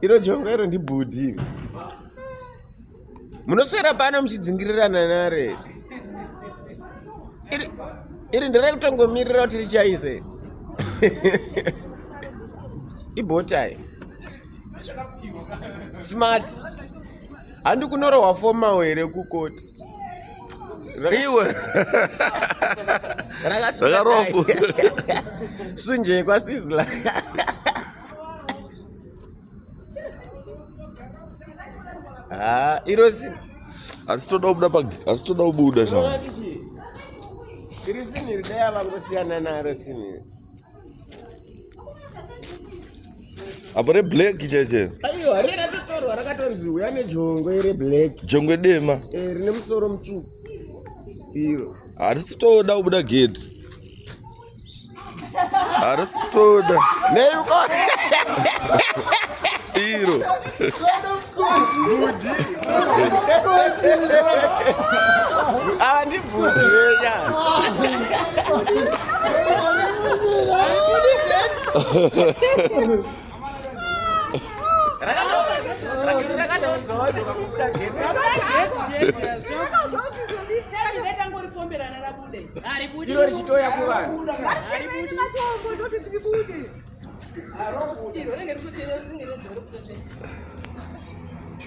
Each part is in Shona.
Iro jongo iro ndibhudhi iri. Munoswera pano muchidzingirirana nare. Iri iri nderekutongomirira kuti richaise. Ibotai. Smart. Handi kunorohwa formal here kukoti. Iwe. Rakarohwa Sunje kwasizla. Ah, iro si Asi toda kubuda pa asi toda kubuda shama. Iri sini iri dai vangosiyana naro sini. Apa re black cheche. Aiwa, rine ratotorwa rakatonzi uya nejongwe re black. Jongwe dema. Eh, rine musoro mutsvuku. Iro. Harisi toda kubuda gate. Harisi toda. Nei uko? Iro. Bhudhi. Ava ndibhudhi venya. Rakatodzodwa kubuda gate. Iro richitouya kuvanhu.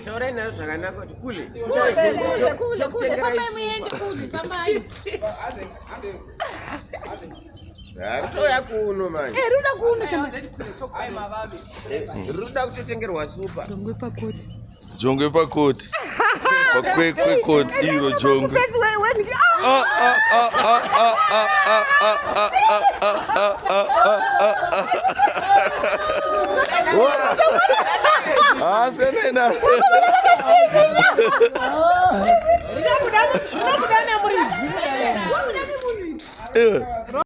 Taurai nayo zvakanaka kuti kule. Rutouya kuno manje. Ruda kuno chama. Ruda kutotengerwa supa. Jongwe pakoti. Jongwe pakoti. Pakwekwe koti iro jongwe. Ah, ah, ah, ah, ah, ah, ah, ah, ah, ah, ah, ah, ah, ah, ah. Ah, senena. Eh.